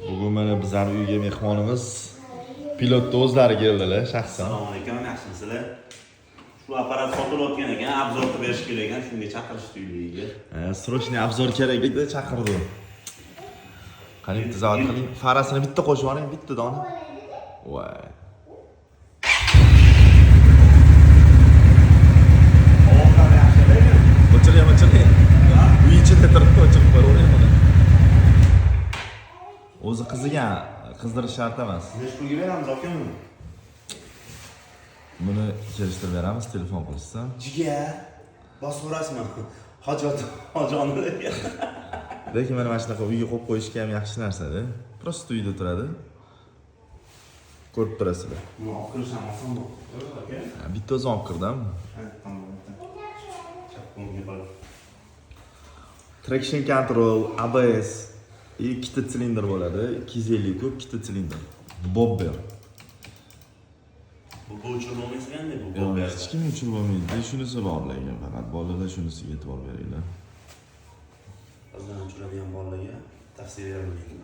Bugun mana bizlarning uyga mehmonimiz pilotni o'zlari keldilar shaxsan. Assalomu alaykum, yaxshimisizlar? Shu apparat sotilayotgan ekan, обзор qilib berish kerak ekan, shunga chaqirishdi uyga. Срочный обзор kerak edi, chaqirdi. Qani, bitta zavod qiling. Farasini bitta qo'shib yuboring, bitta dona. Voy. Ovozlari yaxshi lekin. O'chiring, o'chiring. Uy ichida turibdi, o'chirib qo'yavering buni. O'zi qizigan, qizdirish shart emas. Necha pulga beramiz aka uni? Buni kelishtirib beramiz, telefon qilishsa. Jigar, bosaverasizmi? Hojat, hojoni. Lekin mana shunaqa uyga qo'yib qo'yishga ham yaxshi narsada. Просто uyda turadi. Ko'rib turasizlar. Buni olib kirish ham oson bu. Aka. Ha, bitta o'zim olib kirdim. Ha, tamom. Chap qo'limga qolib. Traction control, ABS, ikkita silindr bo'ladi. 250 kub, ikkita silindr. Bobber. Bu o'chirib bo'lmaydi bu. Yo'q, hech kim uchirib bo'lmaydi. Shunisi bor lekin faqat bolalar shunisiga e'tibor beringlar. Qizdan uchiradigan bolalarga tavsiya berilmaydi.